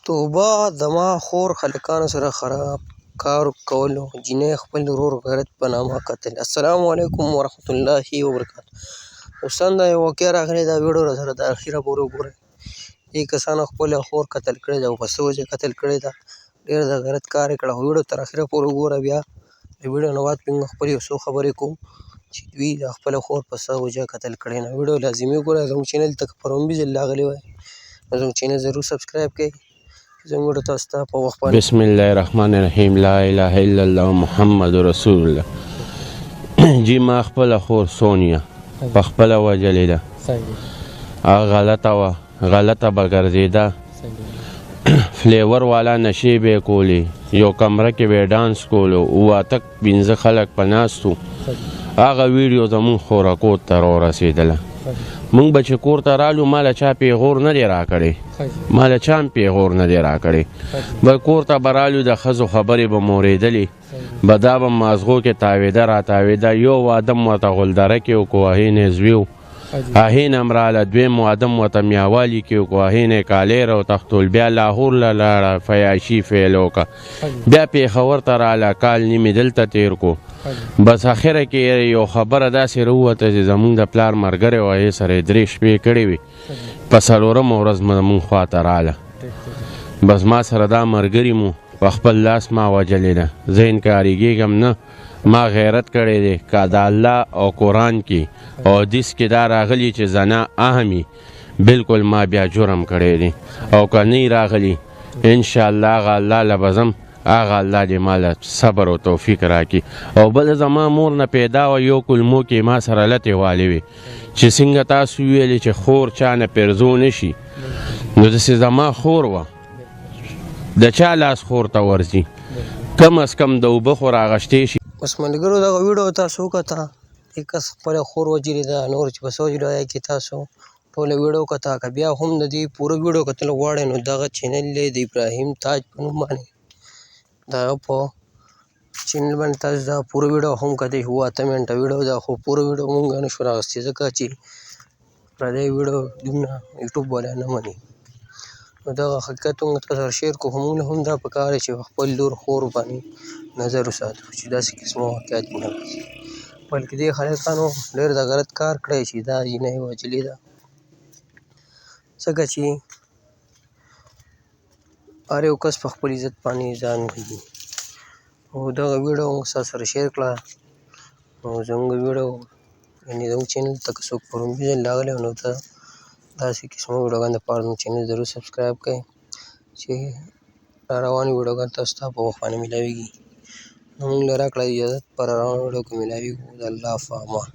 توبه زما خور هلکانو سره خراب کار کولو جینۍ خپل ورور غیرت په نامه قتل. السلام علیکم ورحمت الله وبرکاته. دوستان دا یو واقعه راغلې ده، ویډیو را سره تر اخره پورې وګورئ. دې کسانو خپله خور قتل کړې ده او په څه وجه قتل کړې ده، ډېر د غیرت کار یې کړی. خو ویډیو تر اخره پورې وګوره، بیا د ویډیو نه بعد موږ خپلې یو څو خبرې کوو چې دوی د خپله خور په څه وجه قتل کړې نه. ویډیو لازمي وګوره. زموږ چینل ته که په لومړي ځل راغلي وئ نو زموږ چینل ضرور سبسکرایب کړئ. بسم الله الرحمن الرحیم، لا اله الا الله محمد رسول الله. جی ما خپله خور سونیا په خپله وژلې ده. هغه غلطه وه، غلطه به ګرځېده، فلیور والا نشې به یې کولې، یو کمره کې به یې ډانس کولو، اووه اته پنځه خلک په ناست وو. هغه ویډیو زموږ خورکو ته راورسېدله. مونږ به چې کور ته رالو، ما له چا پیغور نه دی راکړی، ما له چا هم پیغور نه دی راکړی. به کور ته به رالو، د ښځو خبرې به مو اورېدلې، به دا به مازغو کې تاوېده راتاوېده. یو واده مو ورته غولدره کې وکړو، هغې نه یې زوی و، هغې نه هم راله. دویم واده مو ورته میاوالي کې وکړو، هغې نه یې کالۍ راوتښتول. بیا لاهور له لاړه، فیاشي فیل وکړه، بیا پېښور ته راله، کال نیم یې دلته تېر کړو. بس اخره کې یو خبره داسې راووته چې زمونږ د پلار ملګری و، هغې سره یې درې شپې کړې وې. په څلورمه ورځ زمونږ خوا ته راله. بس ما سره دا ملګري مو په خپل لاس ما وژلې ده. زه انکارېږم نه، ما غیرت کړی دی. که د الله او قرآن کې او حدیث کې دا راغلي چې زنا اهمي، بالکل ما بیا جرم کړی دی. او که نه راغلي انشاءالله هغه الله له به ځم، هغه الله دې ما له صبر او توفیق راکړي. او بله زما مور نه پیدا وه، یو کلمو کې ما سره لتې والې وې چې څنګه تاسو ویلې چې خور چا نه پیرزو نه شي، نو داسې زما خور وه، د چا لاس خور ته ورځي، کم از کم د اوبه خو راغشتې شي. بس ملګرو دغه ویډیو تاسو وکته، دې کس خپله خور وژلې ده، نور چې په څه وژلې هغې کې تاسو ټوله ویډیو وکته. که بیا هم د دې پوره ویډیو کتل غواړئ نو دغه چینل دی د ابراهیم تاج په نوم باندې، د هغه په چینل باندې تاسو دا پوره ویډیو هم کتلی شئ. 7 منټه ویډیو ده، خو پوره ویډیو مونږ نه شو راغستې ځکه چې پردی ویډیو دومره یوټیوب والا نه مني. نو دغه حقیقت مونږ تاسو سره شیر کړو. خو مونږ له هم دا پکار دی چې په خپل لور خور باندې نظر وساتو چې داسې قسمه واقعات نه راځي، بلکې دې هلکانو ډېر د غلط کار کړی چې دا جینۍ وژلې ده، ځکه چې هر یو کس په خپل عزت باندې ځان وهي. او دغه ویډیو موږ ستاسو سره شیر کړه. نو زموږ ویډیو یعنې زموږ چینل ته که څوک په لومړي ځل راغلی نو ته داسې قسمه ویډیوګانو دپاره زموږ چینل ضرور سبسکرایب کړئ چې را روانې ویډیوګانې تاسو ته په وخت باندې میلاویږي. نو موږ له راکړه اجازت په را روانو ویډیو کې میلاویږو. د الله په امان.